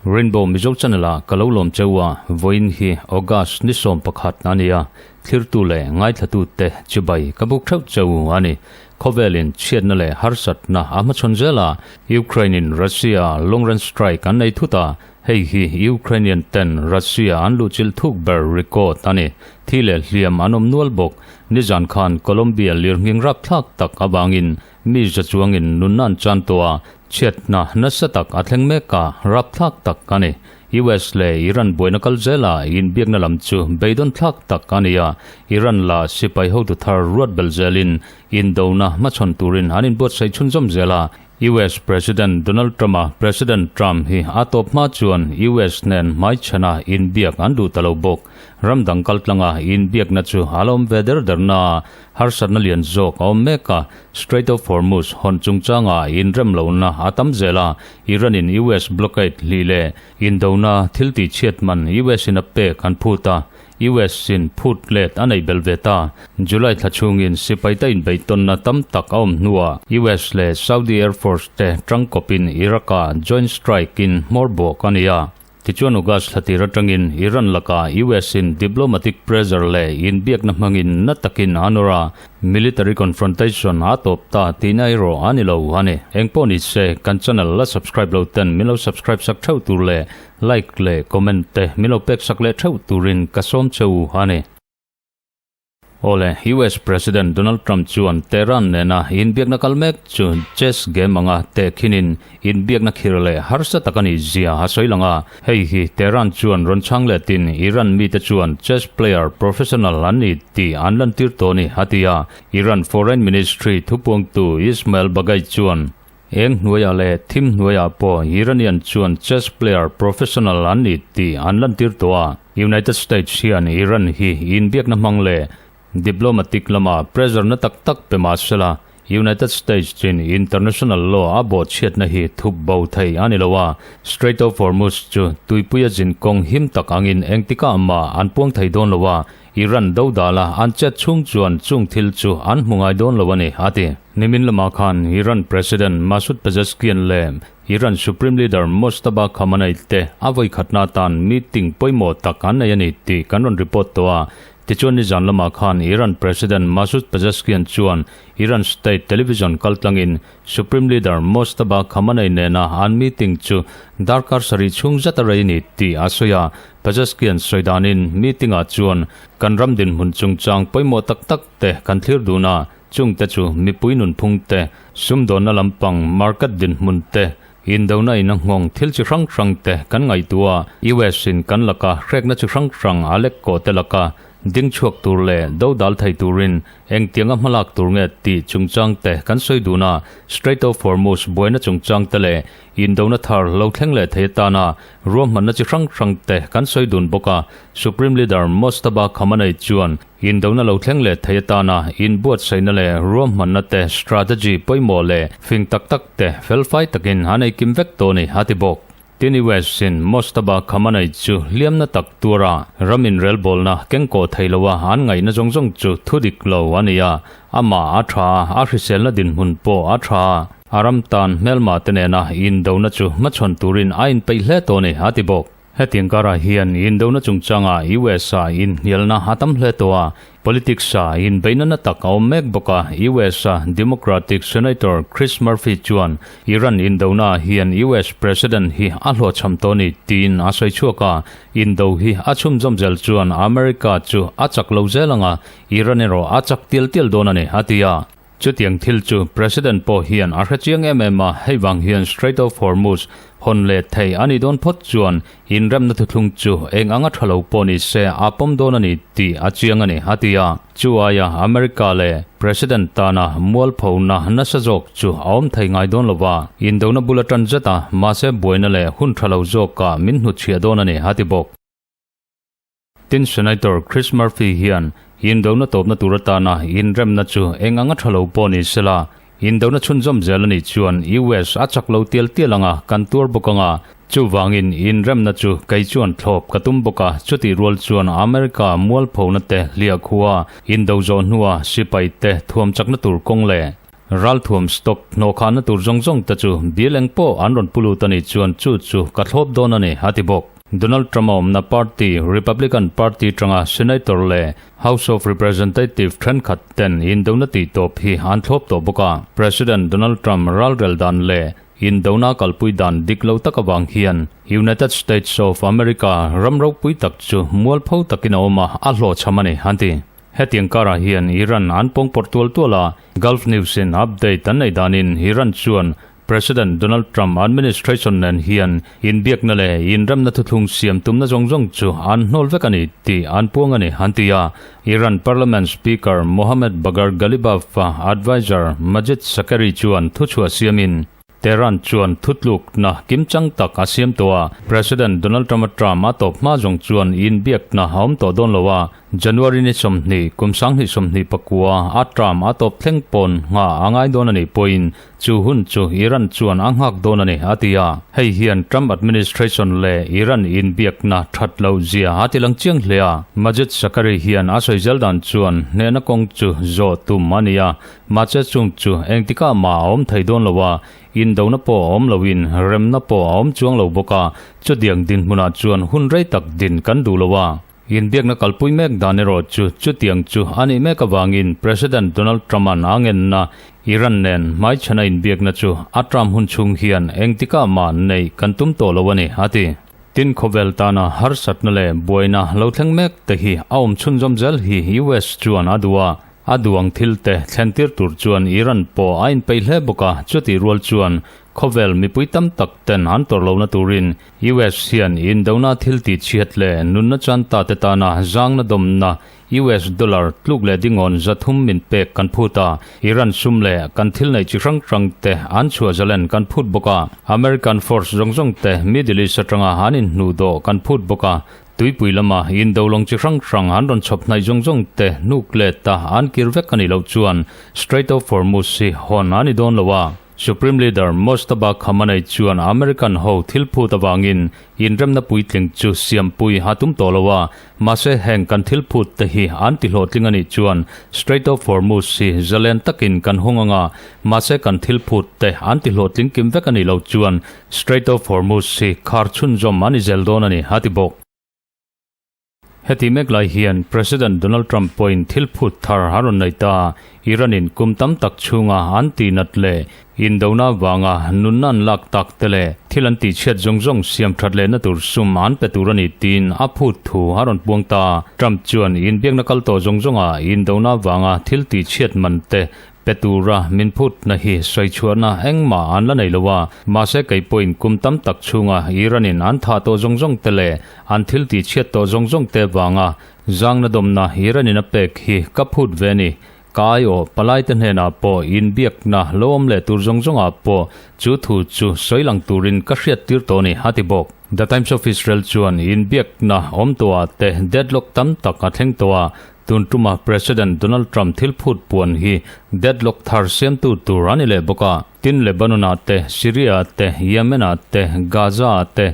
Rainbow Mizo Channel ah ka lo lawm cheu a, vawiin hi August ni 11 a ni a, thlirtu leh ngaithlatute te chibai ka buk theuh cheu a ni. Khawvelin chhiatna leh harsatna a hmachhawn zel a, Ukraine in Russia long range strike an nei thut a, hei hi Ukrainian ten Russia an luhchilh thuk ber record a ni. Thi leh hliam an awm nual bawk. Nizan khan Colombia lirnghing rapthlak tak avangin mi za chuangin nunna an chan tawh a, Chhiatna nasa tak a thleng mek a, rapthlak tak a ni. US leh Iran buaina kal zela inbiakna lam chu beidawn thlak tak a ni a, Iran la sipai hotu thar ruat bel zelin indona hmachhawn turin an inbuatsaih chhunzawm zel a. US President Donald Trump-a President Trump hi a tawp hma chuan US nen hmaichhana inbiak an duh ta lo bawk. Ram dang kaltlanga inbiakna chu a la awm ve der der na. Harsatna lian zawk a awm mek a, Strait of Hormuz hawn chungchanga inrem lohna a tam zel a, Iran-in US blockade hlih leh indona thil tihchhiat man US-in a pek an phut a, US-in phut let a nei bel ve ta. July thla chhungin sipaite inbeihtawnna tam tak a awm hnuah US leh Saudi Air Force te tangkawpin Iraq-ah joint strike-in hmawr bawk a ni a. Tichuan August thla tir atangin Iran lakah US in diplomatic pressure leh inbiakna hmangin na takin a nawr a, military confrontation a tawp ta tihna erawh a ni lo a ni. Engpawh ni se, kan channel la subscribe lo ten min lo subscribe sak theuh tur leh like leh comment te min lo pek sak leh theuh turin ka sawm che u a ni. Awle, US President Donald Trump chuan Tehran nena inbiakna kal mek chu chess game anga tehkhinin inbiakna khir leh harsa tak a nih zia a sawi lang a. Hei hi Tehran chuan rawn chhang letin Iran mite chuan chess player professional an ni tih an lantir tawh a ni, a ti a. Iran Foreign Ministry thupuangtu Ismail Baghaei chuan, Eng hnuaiah leh thim hnuaiah pawh Iranian chuan chess player professional an ni tih an lantir tawh a. United States hian Iran hi inbiakna hmang leh diplomatic lama pressure na tak tak pe mah sela, United States chin international law a bawhchhiatna hi thup bo thei a ni lo a. Strait of Hormuz chu tuipuia zin kawng him tak angin engtikah mah an puang thei dawn lo a, Iran do dala an chet chhung chuan chung thil chu an hmu ngai dawn lo a ni, a ti. Nimin lamah khan Iran President Masoud Pezeshkian leh Iran Supreme Leader Mojtaba Khamenei te a vawikhatna atan meeting pawimawh tak an nei a ni tih kan rawn report tawh a. Tichuan nizan lamah khan Iran President Masoud Pezeshkian chuan Iran state television kaltlangin Supreme Leader Mojtaba Khamenei nena an meeting chu darkar sarih chhung zet a rei ni tih a sawi a. Pezeshkian sawi danin meeting-ah chuan kan ram dinhmun chungchang pawimawh tak tak te kan thlir dun a, chungte chu mipui nunphung te, sumdawnna lampang market dinhmun te, indona in a nghawng thil chi hrang hrang te kan ngaihtuah a, US in kan laka hrekna chi hrang hrang a lek kawh te laka ding chhuak tur leh do dal thei turin Engtianga hmalak tur nge tih chungchang te kan sawi dun a, Strait of Hormuz buaina chungchang te leh indona thar lo thleng leh thei atana ruahmanna chi hrang hrang te kan sawi dun bawk a. Supreme Leader Mojtaba Khamenei chuan indona lo thleng leh thei atana inbuatsaihna leh ruahmanna te strategy pawimawh leh fing tak tak te felfai takin an eikim vek tawh a ni, a ti bawk. Tin US in Mojtaba Khamenei chu hliamna tak tura ram inrelbawlna kengkawh thei loa an ngaihna zawng zawng chu thu dik lo a ni a, amah a tha a, a hriselna dinhmun pawh a tha a, a ram tan hmelma te nena indona chu hmachhawn turin a inpeih hle tawh a ni, a ti bawk. Hetiang karah hian indona chungchanga US a inhnialna a tam hle tawh a, Politics-a inbeihna na tak a awm mek bawk a, US-a Democratic Senator Chris Murphy chuan Iran indona hian US President hi a hlawhchham tawh a ni tiin a sawi chhuak a, indo hi a chhunzawm zel chuan America chu a chak lo zel ang a, Iran erawh a chak tial tial dawn a ni, a ti a. Chutiang thil chu President pawh hian a hre chiang em em a, hei vang hian Strait of Hormuz hawn leh thei a nih dawn phawt chuan inremna thuthlung chu eng anga tha lo pawh ni se a pawm dawn a ni tih a chiang a ni, a ti a. Chu aia America leh President tana mualphona nasa zawk chu a awm thei ngai dawn lo va, indona bul atan zet a, mahse buaina leh hun tha lo zawkah min hnutchhiah dawn a ni, a ti bawk. Tin, Senator Chris Murphy hian indona tawpna tur atana inremna chu eng anga tha lo pawh ni sela, indona chhunzawm zel a nih chuan US a chak lo tial tial anga kan tuar bawk anga. Chuvangin inremna chu kei chuan thlawp ka tum bawk a, chutih rual chuan America mualphona te hliah khua indo zawh hnua sipai te thuam chakna tur kawng leh ralthuam stock hnawhkhahna tur zawng zawng te chu bill eng pawh an rawn pu lut a nih chuan chu chu ka thlawp dawn a ni, a ti bawk. Donald Trump a awmna party Republican party tanga Senator leh House of Representative thenkhat ten indona tih tawp hi an thlawp tawh bawk a, President Donald Trump ralrel dan leh Indona kalpui dan dik lo tak avang hian United States of America ram ropui tak chu mualpho takin a awm a, a hlawhchham a ni, an ti. Hetiang karah hian Iran an pawngpawrh tual tual a, Gulf News in update an nei danin Iran chuan President Donald Trump administration nen hian inbiakna leh inremna thuthlung siam tumna zawng zawng chu an hnawl vek a ni tih an puang a ni, an ti a. Iran Parliament Speaker Mohammad Bagher Ghalibaf adviser Majid Shakeri chuan thuchhuah siamin Tehran chuan thutlukna kimchang tak a siam tawh a, President Donald Trump-a term a tawp hma zawng chuan inbiakna a awm tawh dawn lo a, January ni 20, kum 2024 a term a tawp thleng pawn nghah a ngai dawn a nih pawhin Chu hun chu Iran chuan a nghak dawn a ni, a ti a. Hei hian Trump administration leh Iran inbiakna that loh zia a ti lang chiang hle a. Majid Shakari hian a sawi zel dan chuan hnehna kawng chu zawh tum a ni a, mahse chung chu engtikah mah a awm thei dawn lo a, indona pawh a awm loin remna pawh a awm chuang lo bawk a, chutiang dinhmunah chuan hun rei tak din kan duh lo a. Inbiakna kalpui mek dan erawh chu chutiang chu a nih mek avangin President Donald Trump-a'n a ngenna Iran nen hmaichhana inbiakna chu a term hun chhung hian engtikah mah neih kan tum tawh lo a ni, a ti. Tin, khawvel tana harsatna leh buaina lo thleng mek te hi a awm chhunzawm zel hi US chuan a duh a, a duang thil te thlentir tur chuan Iran pawh a inpeih hle bawk a, chutih rual chuan khawvel mipui tam tak ten an tawrh lohna turin US hian indona thil tih chhiat leh nunna chan ta te tana zangna dawmna US dollar tluk leh dingawn 300 min pek kan phut a, Iran sum leh kan thil neih chi hrang hrang te an chhuah zalen kan phut bawk a, American force zawng zawng te Middle East atanga an inhnuh dawh kan phut bawk a, tuipui lama indo lawng chi hrang hrang an rawn chhawp hnaih zawng zawng te hnuk let a an kir vek a nih loh chuan Strait of Hormuz hi hawn a ni dawn lo a. Supreme Leader Mojtaba Khamenei chuan American ho thil phut avangin inremna puitling chu siampui a tum tawh lo a, mahse heng kan thil phut te hi an ti hlawhtling a nih chuan Strait of Hormuz hi zalen takin kan hawng anga, mahse kan thil phut te an ti hlawhtling kim vek a nih loh chuan Strait of Hormuz hi khar chhunzawm a ni zel dawn a ni, a ti bawk. Heti mek lai hian President Donald Trump pawhin thil phut thar a rawn nei ta. Iran-in kum tam tak chhunga an tihnat leh indona vanga nunna an lak tak te leh thil an tihchhiat zawng zawng siam that lehna tur sum an pe tur a ni tiin a phut thu a rawn puang ta. Trump chuan inbiakna kal tawh zawng zawnga indona vanga thil tihchhiat man te Pe tura min phutna hi sawi chhuahna engmah an la nei lo a, mahse kei pawhin kum tam tak chhunga Iran-in an thah tawh zawng zawng te leh an thil tih chhiat tawh zawng zawng te vanga zangna dawmna Iran-in a pek hi ka phut ve a ni. Ka aiawh palaite hnenah pawh inbiakna lo awm leh tur zawng zawngah pawh chu thu chu sawi lang turin ka hriat tir tawh a ni, a ti bawk. The Times of Israel chuan inbiakna awm tawhah te deadlock tam tak a thleng tawh a, Tun tuma President Donald Trump thil phut puan hi deadlock thar siamtu tur a ni leh bawk a. Tin, Lebanon-ah te, Syria-ah te, Yemen-ah te, Gaza-ah te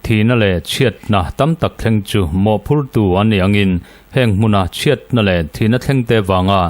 thihna leh chhiatna tam tak thleng chu mawhphurtu an nih angin heng hmuna chhiatna leh thihna thlengte vanga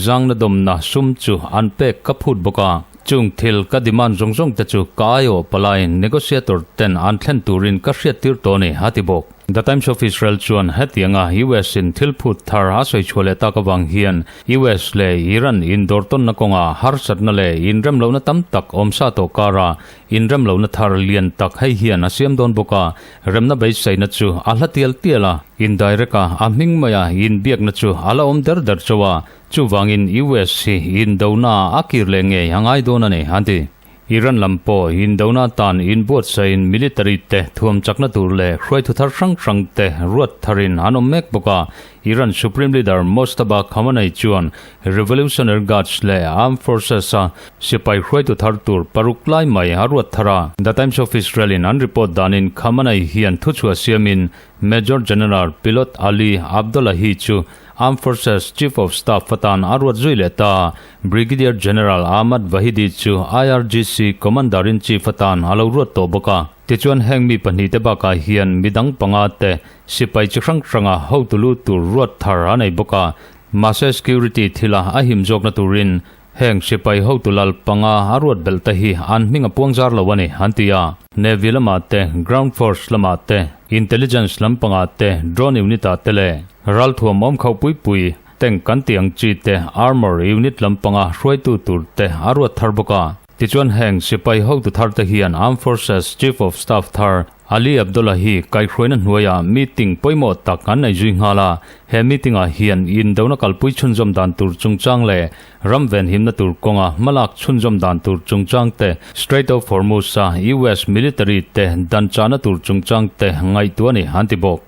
zangna dawmna sum chu an pek ka phut bawk a. Chung thil ka demand zawng zawng te chu ka aiawh palai negotiator ten an thlen turin ka hriattir tawh a ni, a ti bawk. The Times of Israel chuan hetianga US in thil phut thar a sawi chhuah leh tak avang hian US leh Iran indawrtawnna kawnga harsatna leh inremlohna tam tak awm sa tawh kara inremlohna thar lian tak hei hian a siam dawn bawk a, remna beiseina chu a hla tial tial a, indirect a a hming maia inbiakna chu a la awm der der chauh a, chuvangin US hi indona a kir leh ngei a ngai dawn a ni, an ti. Iran lam pawh indona tan inbuatsaiin military te thuam chakna tur leh hruaitu thar hrang hrang te ruat tharin an awm mek bawk a. Iran Supreme Leader Mojtaba Khamenei chuan Revolutionary Guards leh Armed Forces a sipai hruaitu thar tur paruk lai mai a ruat thar a. The Times of Israel in an report danin Khamenei hian thuchhuah siamin Major General Pilot Ali Abdollahi chu Armed Forces Chief of Staff atan a ruat zui leh ta. Brigadier General Ahmad Vahidi chu IRGC Commander-in-Chief atan a lo ruat tawh bawk a. Tichuan heng mi pahnihte bakah hian midang panga te sipai chi hrang hranga hotu lu tur ruat thar a nei bawk a. Mahse security thila a him zawkna turin heng sipai hotu lal panga a ruat belh te hi an hming a puang zar lo a ni, an ti a. Navy lamah te, Ground Force lamah te, Intelligence lampangah te, Drone Unit ah te leh ralthuam awm khauh pui pui, Tank kan tih ang chi te, Armour Unit lampanga hruaitu tur te a ruat thar bawk a. Tichuan heng sipai hotu thar te hian Armed Forces Chief of Staff thar Ali Abdullah hi kaihhruaina hnuaiah meeting pawimawh tak an nei zui nghal a. He meeting ah hian indona kalpui chhunzawm dan tur chungchang leh ram venhimna tur kawnga hmalak chhunzawm dan tur chungchang te, Strait of Hormuz a US military te dan chahna tur chungchang te ngaihtuah a ni an ti bawk.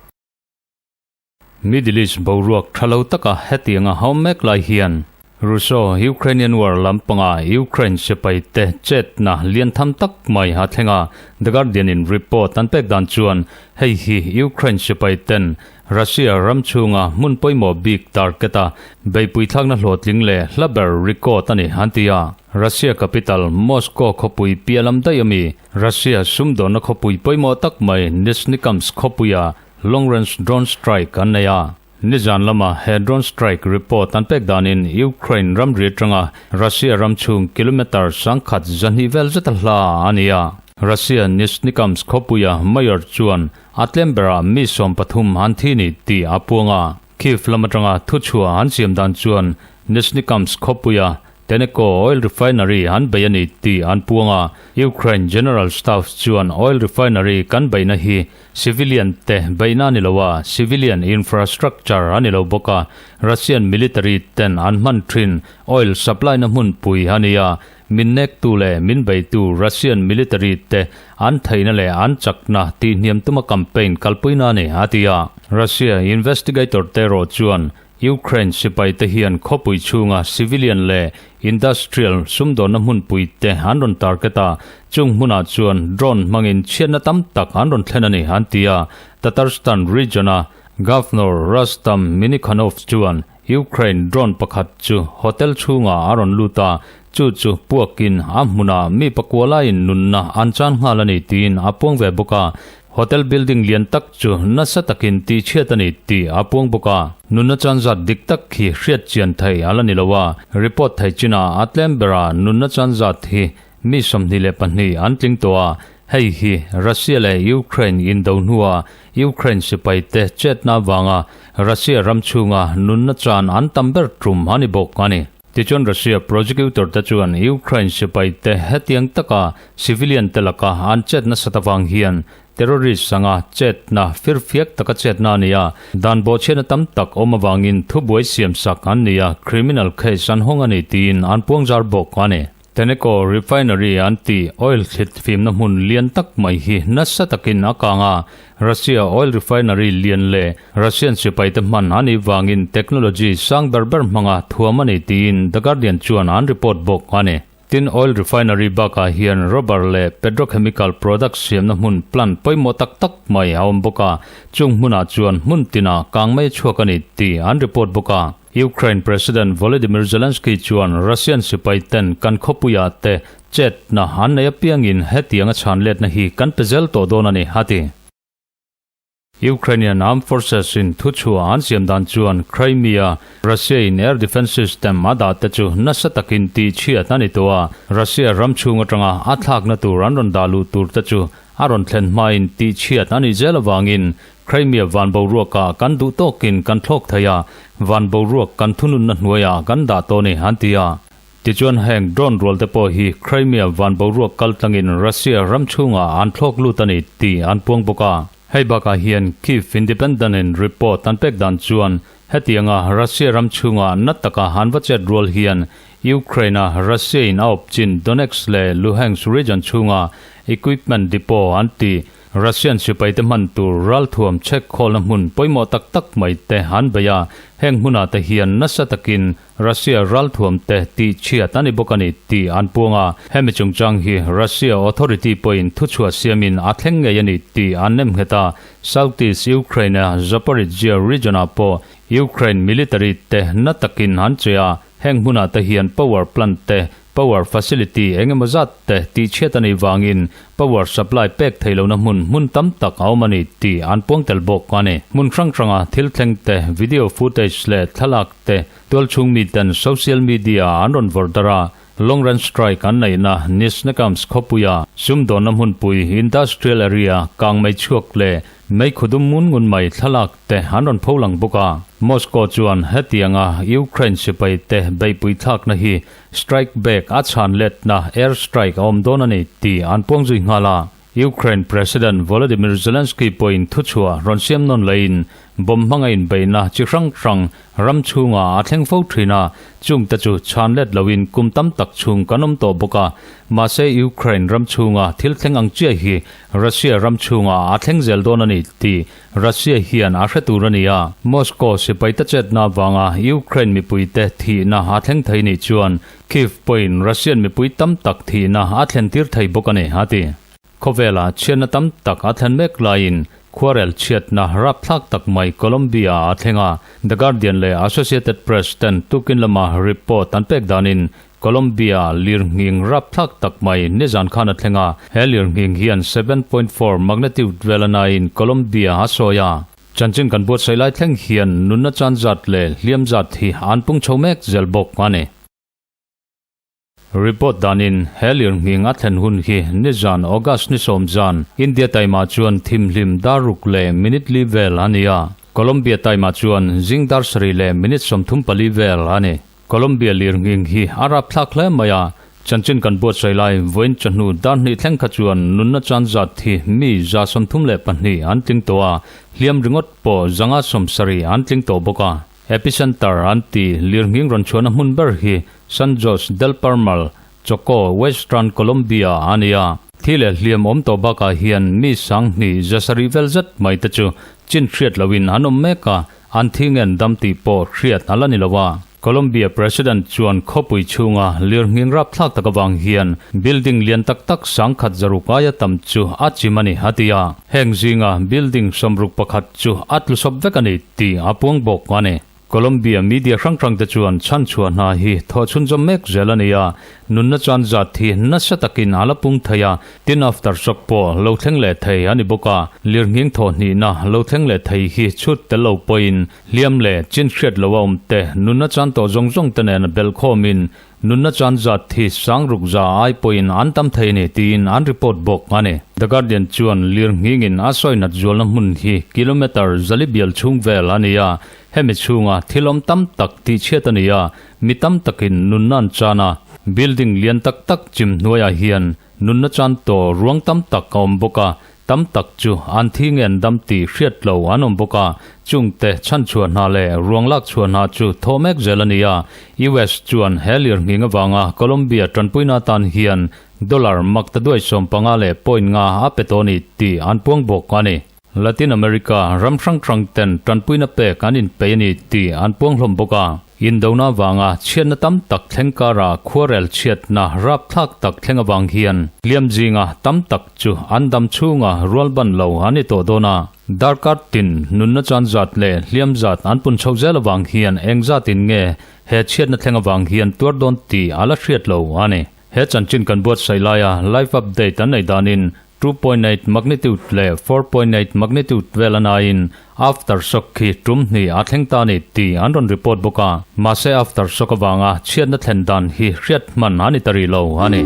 Middle East boruak tha lo taka hetianga hawm mek lai hian Russo-Ukrainian War lampanga Ukraine sipai te chetna lian tham tak mai a thleng a. The Guardian in report an pek dan chuan hei hi Ukraine sipai ten Russia ram chhunga hmun pawimawh bik target a beihpui thlakna hlawhtling leh hla ber record a ni an ti a. Russia capital Moscow khawpui piah lam daih ami Russia sumdawnna khawpui pawimawh tak mai Nizhnikamsk khawpuia Long range drone strike an nei a. Nizan lama he drone strike report an pek danin Ukraine ramri atanga Russia ram chhung kilometre sangkhat zahnih vel zeta hla a ni a. Russia Nizhnikamsk khawpuia mayor chuan a tlem berah mi 13 an thi ni tih a puang a. Kyiv lam atanga thuchhuah an siam dan chuan Nizhnikamsk khawpuia Teneko oil refinery an bei a ni tih an puang a. Ukraine General Staff chuan oil refinery kan beihna hi civilian te beihna a ni lo a, civilian infrastructure a ni lo bawk a, Russian military ten an hman thin oil supply na hmunpui a ni a, min nektu leh min beitu Russian military te an theihna leh an chakna tihhniam tuma campaign kalpuina a ni, a ti a. Russia investigator te erawh chuan Ukraine sipaite hian khawpui chhunga civilian leh industrial sumdawnna hmunpui te an rawn target a, chung hmunah chuan drone hmangin chhiatna tam tak an rawn thlen a ni, an ti a. Tatarstan region-a Governor Rustam Minnikhanov chuan Ukraine drone pakhat chu hotel chhungah a rawn lut a, chu chu puakin a hmunah mi pakua laiin nunna an chan nghal a ni tiin a puang ve bawk a. Hotel building lian tak chu nasa takin tihchhiat a ni tih a puang bawk a. Nunna chan zat dik tak hi hriat chian thei a la ni lo a, report thei chinah a tlem bera nunna chan zat hi mi 22 an tling tawh a, hei hi Russia leh Ukraine indo hnua Ukraine sipaite chetna avanga Russia ram chhunga nunna chan an tam ber tum a ni bawk a ni. Tichuan Russia prosecutor te chuan Ukraine sipai te hetiang taka civilian te laka an chet nasat avang hian terrorist anga chetna firfiak taka chetna a ni a, dan bawhchhiatna tam tak awm avangin thubuai siamsak an ni a, criminal case an hawng a ni tiin an puangzar bawk a ni. Teneko Refinery an tih oil thlit fimna hmun lian tak mai hi nasa takin a kang a, Russia oil refinery lian leh Russian sipaite hman a nih vangin technology sang ber ber hmanga thuam a ni tiin The Guardian chuan an report bawk a ni. Tin, oil refinery bakah hian rubber leh petrochemical products siamna hmun plant pawimawh tak tak mai a awm bawk a, chung hmunah chuan hmun tinah kang mai a chhuak a ni tih an report bawk a. Ukraine President Volodymyr Zelensky chuan Russian sipai ten kan khawpuiah te chetna an nei apiangin hetianga chhan letna hi kan pe zel tawh dawn a ni, a ti. Ukrainian Armed Forces in thuchhuah an siam dan chuan Crimea Russia in air defence system a dah te chu nasa takin tihchhiat a ni tawh a, Russia ram chhung atanga a thlakna tur an rawn dah luh tur te chu a rawn thlen hmain tihchhiat a nih zel avangin Crimea van boruakah kan duh tawkin kan thlawk thei a, van boruak kan thununna hnuaiah kan dah tawh a ni, an ti a. Tichuan heng drone rual te pawh hi Crimea van boruak kal tlangin Russia ram chhungah an thlawk lut a ni tih an puang bawk a. Hei bakah hian Kyiv Independent in report an pek dan chuan hetianga Russia ram chhungah na taka an va chet rual hian Ukraine-a Russia in a awp chin Donetsk leh Luhansk region chhunga equipment depot an tih Russian sipaite hman tur ralthuam chhek khawlna hmun pawimawh tak tak mai te an bei a, heng hmunah te hian nasa takin Russia ralthuam te tih chhiat a ni bawk a ni tih an puang a. Hemi chungchang hi Russia authority pawhin thuchhuah siamin a thleng ngei a ni tih an nem nghet a, Southeast Ukraine-a Zaporizhzhia region-ah pawh Ukraine military te na takin an che a, heng hmunah te hian power plant te. Power facility engemaw zat te tihchhiat a nih vangin power supply pek theih lohna hmun hmun tam tak a awm a ni tih an puang tel bawk a ni. Hmun hrang hranga thil thleng te, video footage leh thlalak te tualchhung miten social media ah an rawn vawrh darh a, long run strike an neihna Nizhnekamsk khawpuia sumdawnna hmunpui industrial area kang mai chhuak leh mei khudum ngun ngun mai thlalak te an rawn pho lang bawk a. Moscow chuan hetianga Ukraine sipai te beihpui thlakna hi Strike back a chhan letna air strike a awm dawn a ni tih an puang zui nghal a. Ukraine President Volodymyr Zelensky pawhin thuchhuah rawn siam nawn laiin bomb hmanga inbeihna chi hrang hrang ram chhungah a thleng fo thin a, chungte chu chhan let loin kum tam tak chhung kan awm tawh bawk a. Mahse Ukraine ram chhunga thil thleng ang chiah hi Russia ram chhungah a thleng zel dawn a ni tih Russia hian a hre tur a ni a, Moscow sipaite chetna avanga Ukraine mipuite thihna a thleng thei nih chuan Kyiv pawhin Russian mipui tam tak thihna a thlen tir thei bawk a ni, a ti. Khawvela chhiatna tam tak a thlen mek laiin khuarel chhiatna rapthlak tak mai Colombia a thleng a, The Guardian leh Associated Press ten tukin lama report an pek danin Colombia lirnghing rapthlak tak mai nizan khan a thleng a, he lirnghing hian 7.4 magnitude vel a naiin Colombia a sawi a. Chanchin kan buatsaih lai thleng hian nunna chan zat leh hliam zat hi an pung chho mek zel bawk a ni. Report danin he lirnghing a thlen hun hi nizan August ni sawm zan India time ah chuan thimhlim dar ruk leh minute li vel a ni a, Colombia time ah chuan zing dar sarih leh minute 34 vel a ni. Colombia lirnghing hi a rapthlak hle mai a, chanchin kan buatsaih lai vawiin chawhnu dar hnih thleng kha chuan nunna chan zat hi mi 32 an tling tawh a, hliam ringawt pawh 170 an tling tawh bawk a. Epicenter an ti lirnghing rawn chhuahna hmun ber hi San Jose del Palmar, Chocó, Western Colombia a ni a. Thi leh hliam awm tawh bakah hian mi sanghnih 700 vel zet mai te chu chin hriat lohin an awm mek a, An thi ngen dam tih pawh hriat a la ni lo a. Colombia President chuan khawpui chhunga lirnghing rapthlak tak avang hian building lian tak tak sangkhat zaruk aia tam chu a chim a ni a ti a. Heng zinga building 61 chu a tlusawp vek a ni tih a puang bawk a ni. Colombia media hrang hrang te chuan chhanchhuah hna hi thawh chhunzawm mek zel a ni a, nunna chuan zat hi nasa takin a la pung thei a, Tin aftershock pawh lo thleng leh thei a ni bawk a, lirnghing thawh hnihna lo thleng leh thei hi chhut tel lo pawhin hliam leh chin hriat lo a awm te, nunna chan tawh zawng zawng te nen belh khawmin nunna chan zat hi sang ruk za ai pawhin an tam thei a ni tiin an report bawk a ni. The Guardian chuan lirnghingin a sawi nat zualna hmun hi kilometre zali bial chhung vel a ni a, hemi chhunga thil awm tam tak tihchhiat a ni a, mi tam takin nunna an chan a, building lian tak tak chim hnuaiah hian Nunna chan tawh ruang tam tak a awm bawk a, tam tak chu an thi nge an dam tih hriat lo an awm bawk a, chungte chhanchhuah hna leh ruang lak chhuah hna chu thawh mek zel a ni a, US chuan he lirnghing avanga Colombia tanpuina atan hian dollar makta duai 15 leh point nga a pe tawh a ni tih an puang bawk a ni. Latin America ram hrang hrang ten tanpuina pek an inpeih a ni tih an puang hlawm bawk a. Indona avanga chhiatna tam tak thleng karah khuarel chhiatna rapthlak tak thleng avang hian hliam zinga tam tak chu an dam chhunga rual ban lo an ni tawh dawn a. Darkar tin nunna chan zat leh hliam zat an pun chho zel avang hian eng zatin nge he chhiatna thleng avang hian tuar dawn tih a la hriat lo a ni. He chanchin kan buatsaih laia live update an nei danin 2.8 magnitude leh 4.8 magnitude vel a naiin aftershock khi tum hnih a thleng ta a ni tih an rawn report bawk a, mahse aftershock avanga chhiatna thlen dan hi hriat hman a ni ta rih lo a ni.